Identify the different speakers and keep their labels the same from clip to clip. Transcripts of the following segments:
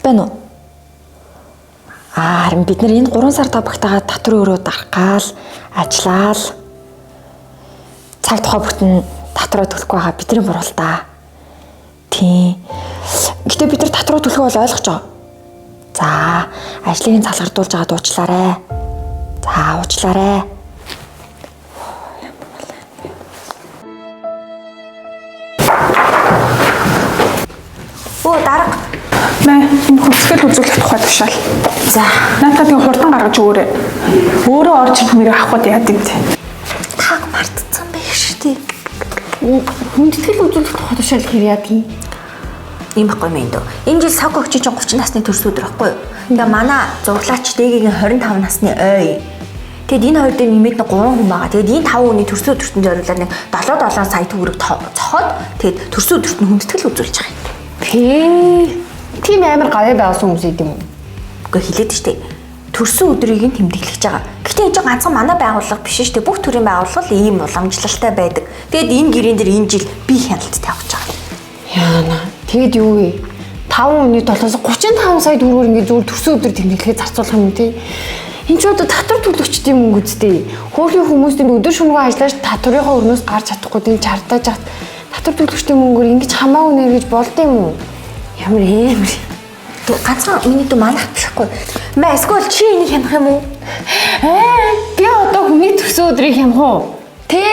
Speaker 1: байна уу? Аа харин бид нар энэ 3 сар багтаага татвар өрөө дарах гал ажиллаал цаг тухай бүтэн татвараа төлөхгүй байгаа бидний буруу л да. Тийм. Гэтэ бид нар татвараа төлөхөө бол ойлгож байгаа. За, ажлыг нь салгардуулж байгаа дуучлаарай. За, уучлаарай.
Speaker 2: Өө дарга.
Speaker 3: Мэ энэ хүсгэл үзүүлэх тухай тушаал.
Speaker 2: За.
Speaker 3: Наатаа тэгээ хурдан гаргаж өгөөрэй. Өөрөө орж ирэх мэрэг авах гээд яад юм те.
Speaker 2: Таг мартцсан байх шүү дээ.
Speaker 4: Хүндэтгэл үзүүлэх тухай тушаал хэр яадгийг.
Speaker 2: Ийм байхгүй юм дөө. Энэ жил сог огчийн чинь 30 насны төрсөн өдөр байхгүй юу? Тэгээ манай зуглаач дэгийн 25 насны ой. Тэгэд энэ хоёр дээр нэмээд нэг 3 хүн байгаа. Тэгээд энэ 5 хүний төрсөн өдөртөнд зориулаад нэг 7 7 сая төгрөг цохоод тэгээд төрсөн өдөрт нь хүндэтгэл үзүүлж байгаа юм.
Speaker 4: Пээ. Тийм амар гавьяа байгуулсан хүмүүс идэм үү?
Speaker 2: Үгүй хэлээд штэ. Төрсөн өдрийг нь тэмдэглэж байгаа. Гэхдээ энэ чинь ганцхан манай байгууллага биш штэ. Бүх төрлийн байгууллага л ийм уламжлалтай байдаг. Тэгээд энэ гэрэн дээр энэ жил би хяналт тавьж байгаа.
Speaker 4: Яана. Тэгэд юу вэ? 5 хүний толоос 35 сая төгрөгөөр ингээд зүгээр төрсөн өдөр тэмдэглэхэд зарцуулах юм тий. Энд ч одоо татвар төлөгчдийн мөнгө үсттэй. Хөөрхийн хүмүүс тэнд өдөр шөнөгүй ажиллаж татварынхаа өрнөөс гарч чадахгүй тийм чартааж хат татвар төлөгчдийн мөнгөөр ингэж хамаагүй нэр гэж болд юм уу? Ямар амар.
Speaker 2: Тэг ганцхан миний дүү манайх болохгүй. Мэ эсвэл чи энийг хянах юм уу?
Speaker 4: Аа, би одоо хүний төрсөн өдрийг хянах уу? Тэ?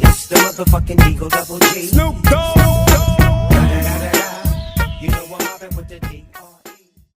Speaker 5: It's the motherfucking Eagle Double G.
Speaker 6: Snoop Dogg.